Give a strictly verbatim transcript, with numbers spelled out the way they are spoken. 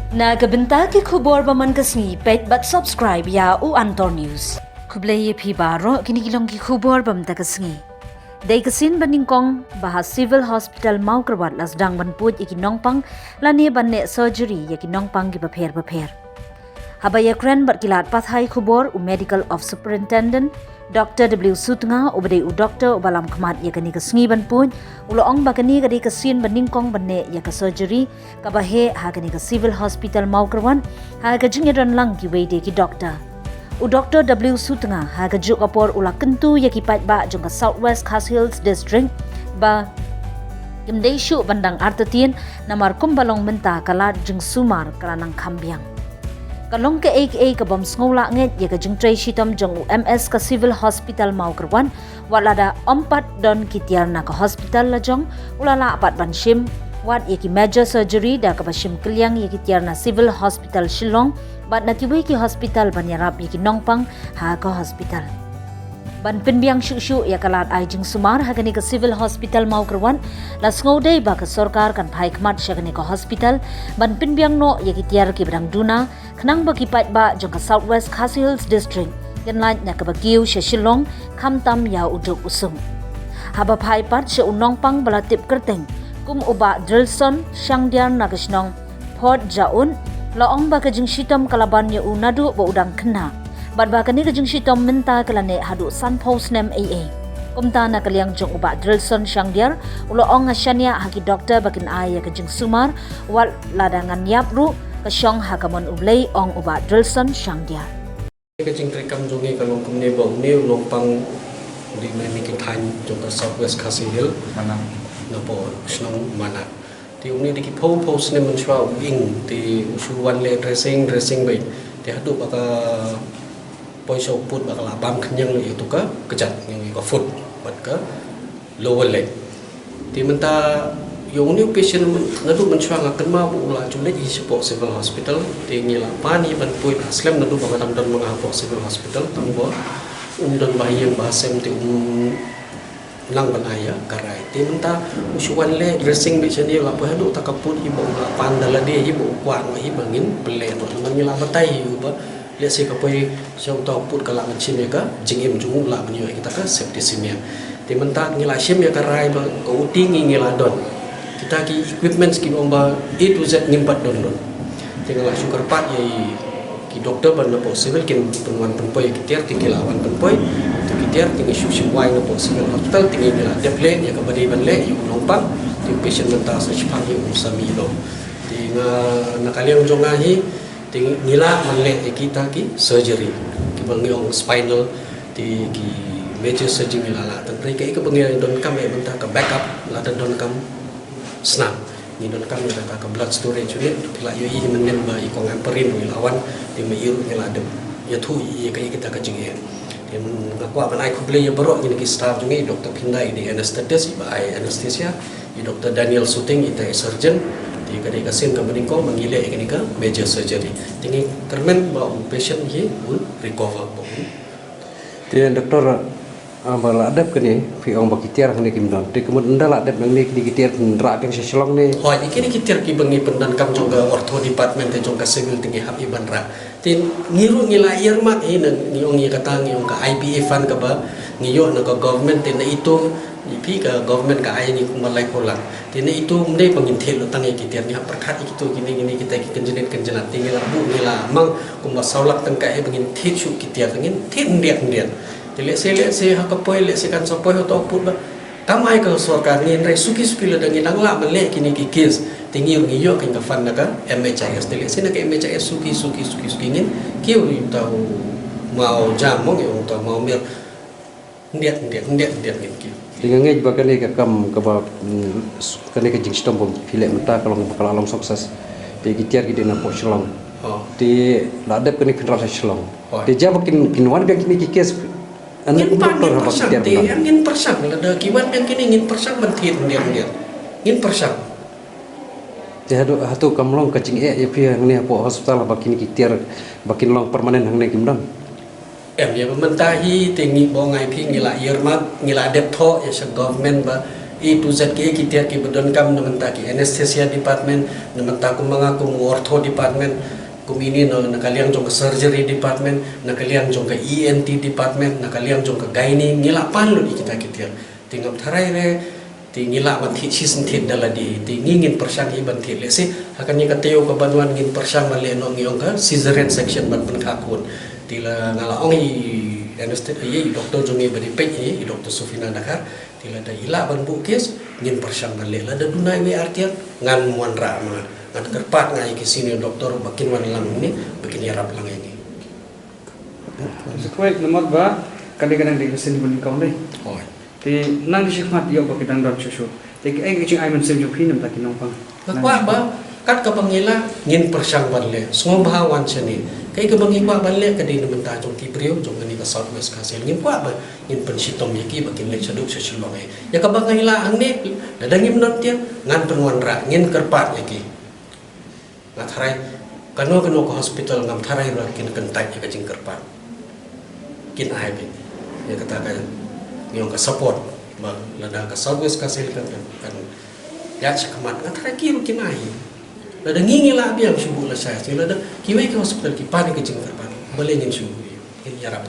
Na ka bynta ki khubor ba man ka sngi, peit bad subscribe ïa u Antor News. Khublei ïa phi baroh, kine ki long ki khubor ba mynta ka sngi. Dei ka sien ba nyngkong ba ha Civil Hospital Mawkyrwat la sdang ban puid ïa ki nongpang lane ban leh surgery ïa ki nongpang kiba pher bapher. Haba ïakren bad ki lad pathai khubor u Medical of Superintendent Doctor W Sutnga, uba dei u doktor uba lam khmat ïa kane ka sngi ban puid, u la ong ba kane ka dei ka sien ba nyngkong ban leh ïa ka surgery kaba heh ha kane ka Civil Hospital Mawkyrwat ha ka jingïadon lang kiwei de ki doktor. U Doctor W Sutnga ha kajuh ka por u la kyntu ïa ki paidbah jong ka South West Khasi Hills District ba kim dei shuh ban dang artatien, namar kumba long mynta ka lad jingsumar ka la nang kham biang. Ka long kaei kaei ka bym sngewlah ngeit ïa ka jingtrei shitom jong u M S ka Civil Hospital Mawkyrwat, wat lada ym pat don ki tiar na ka hospital lajong, u la lah pat ban shim wat ïa ki major surgery da kaba shim kylliang ïa ki tiar na Civil Hospital Shillong bad na kiwei ki hospital ban ïarap ïa ki nongpang ha ka hospital. Ban pynbiang shuh shuh ïa ka lad ai jingsumar ha kane ka Civil Hospital Mawkyrwat, la sngewdei ba ka sorkar kan phai khmat sha kane ka hospital ban pynbiang noh ïa ki tiar kiba dang duna, khnang ba ki paidbah jong ka South West Khasi Hills District kin lait na kaba kiew sha Shillong, khamtam ïa u duk u suk. Haba phai pat sha u nongpang ba la tip kyrteng kum u Bah Drilson Shangdiar na ka shnong Port Jaud, la ong ba ka jingshitom ka la ban ïa u naduh ba u dang khynnah bad ba kane ka jingshitom mynta ka la neh haduh sanphew snem eiei. Kumta na ka liang jong u Bah Drilson Shangdiar, u la ong nga shaniah ha ki doktor ba kin ai ïa ka jingsumar, wat lada ngan ïap ruh, ka shong ha ka mon U Blei, ong u Bah Drilson Shangdiar. Ka jingtrei kam jong ngi ka long kumne ba une u nongpang u dei na kine ki thaiñ jong ka South West Khasi Hills, Manang, napoh shnong Manang. Te une u dei ki phew phew snem mynshuwa u ing, te u shu wan leh dressing, dressing beit. Te haduh ba ka poi sha u pud ba ka la bam khñiang lut ïa tu ka kjat, ïa ka foot bad ka lower leg. Te mynta ïa une u patient naduh mynshuwa nga kynmaw ba u la ju leit hi shapoh Civil Hospital, te ngi la pan hi ban puid ha slem naduh ba nga dang don ma nga hapoh Civil Hospital, tang ba um don ba ha ïing ba ha sem, te um nang ban ai ïa ka rai. Te mynta u shu wan leh dressing beit shane, la poi haduh ta ka pud hi ba u la pan da lade hi ba u kwah noh hi ba ngin pynleh noh. Namar ngi la batai hi u ba lehse ka poi sha uta u pud ka lah ban shim ïa ka jingim jong u, lah ban ïoh ïa kita ka septicemia. Te mynta ngi la shim ïa ka rai ba ka uti ngi, ngi la don. Kita ki equipments ki ong ba A to Z ngim pat don don. Te nga la shu kyrpad ïa ki doktor ba napoh Civil kin pynwan pynpoi ïa ki tiar, te ki la wan pynpoi ïa ki tiar, te ngi shu shim wai napoh Civil Hospital, te ngi la dep leh ïa kaba dei ban leh ïa u nongpang, te u patient mynta sa shiphang ïa u sa mih noh. Te nga, na ka liang jong nga hi, te ngi lah ban leh ïa kita ki surgery kiba ngi ong spinal, te ki major surgery ngi la lah. Tang hynrei kaei kaba ngi donkam ïa mynta ka backup, la donkam snam. Ngi donkam ïa kata ka blood storage unit, phi la ïohi mynnin ba i kong Ampareen u la wan, te ma i ruh ngi la dep ïathuh ïa ka, ïa kita ka jingeh. Te nga kwah ban ai khublei ïa baroh kine ki staff jong ngi, i Doktor Phinda i dei anesthetist, iba ai anesthesia, i Doktor Daniel Suting ita i surgeon. Te ka dei ka sien kaba nyngkong ba ngi leh ïa kane ka major surgery. Te ngi kyrmen ba u patient hi un recover ba un Te doktor, ah, ba la dep kane, phi ong ba ki tiar hangne kim don. Te ka mut ynda la dep nangne kine ki tiar kin rah biang sha Shillong ne? Hooid, kine ki tiar kiba ngi pyndonkam jong ka ortho department te jong ka civil te ngi hap ïa ban rah. Te ngi ruh ngi la earmark hi, ngi ong ïa kata, ngi ong ka I P A fund kaba ngi ïoh na ka government, te na itu, phi, ka government ka ai ngi kumba laiphew lak. Te na itu ym dei ba ngin thied lut tang ïa ki tiar, ngi hap pyrkhat ïa kitu kine, kine kita ki kynjnit kynjnat. Te ngi la buh, ngi la mang kumba saw lak tyngka hi ba ngin thied shuh ki tiar, ngin thied hynriat hynriat. Te lehse, lehse ha ka poi, lehse kan sa poi ha uta u pud ba kam ai ka sorkar, hynrei suki suki lada ngi dang lah ban leh kine ki case, te ngi, ngi ïoh kane ka fund na ka M H I S. Te lehse na ka M H I S suki suki suki suki ngin kiew ïa uta u maw jam, mo, ïa uta u maw mir. Hynriat hynriat hynriat hynriat ngin kiew. Te nga ngeit ba kane ka kam kaba, mm, kane ka jingshitom ba phi leh mynta ka long ba ka la long success. Te ki tiar ki dei na pdeng Shillong. Oh. Te la dep kane phin rah sha Shillong. Oh. Te ïa ba kin, kin wan biang kine ki case. Ngin pan, ngin pyrshang, te ngin pyrshang, lada ki wan biang kine ngin pyrshang ban thied hynriat hynriat. Ngin pyrshang. Te hato, hato kam long ka jingeh ïa phi hangne hapoh hospital ba kine ki tiar ba kin long permanent hangne kim don? Em, ïa ba mynta hi te ngi, ba nga ong ïa phi, ngi la earmark, ngi la dep thoh ïa sha government ba A to Z ki, ki tiar kiba donkam na bynta ki anesthesia department, na bynta kum ma nga kum ortho department, kum ine na, na ka liang jong ka surgery department, na ka liang jong ka E N T department, na ka liang jong ka gynae, ngi lah pan lut ïa kita ki tiar. Te ngam tharai re, te ngi lah ban thied shi shen thied da lade, te ngi ngin pyrshang hi ban thied lehse ha kane ka taïew kaban wan ngin pyrshang ban leh noh, ngi ong ka cesarean section ban pynkha khun. Te la nga la ong ïa i anesthe-, ïa i doktor jong ngi ba dei peit, ïa i Doktor Sufina Dkhar, te lada i lah ban buh case ngin pyrshang ban leh, lada duna iwei ar tiar ngan wanrah ma nga, ngan kyrpad nga ïa ki senior doktor ba kin wan lang hangne ba kin ïarap lang ïa ngi. Sa kwai namar ba ka dei ka dang dei ka sien bun kong dei. Hooid. Te nang di shi khmat ïoh ba ki dang don shuh shuh. Te kaei ka jingai mynsiem jong phi namar ki nongpang? Nga kwah ba kat kaba ngi lah ngin pyrshang ban leh. Sngewbha wan shane. Kaei kaba ngi kwah ban leh ka dei na bynta jong ki briew jong kane ka South West Khasi Hills. Ngi kwah ba ngin pynshitom ïa ki ba kin leit shaduh sha Shillong. Ïa kaba ngi lah hangne, lada ngim don tiar ngan pynwanrah, ngin kyrpad ïa ki. Nga tharai kano kano ka hospital, ngam tharai ruh kin kyntait ïa ka jingkyrpad. Kin ai beit ïa kata ka, ngi ong ka support, ba lada ka South West Khasi Hills kan, kan, kan ïaid shakhmat, nga tharai ki ruh kin ai. Lada ngi ngi lah biang shu buh lashai, lada kiwei ki hospital ki pan ïa ka jingkyrpad, balei ngin shu buh ïa, ngin ïarap.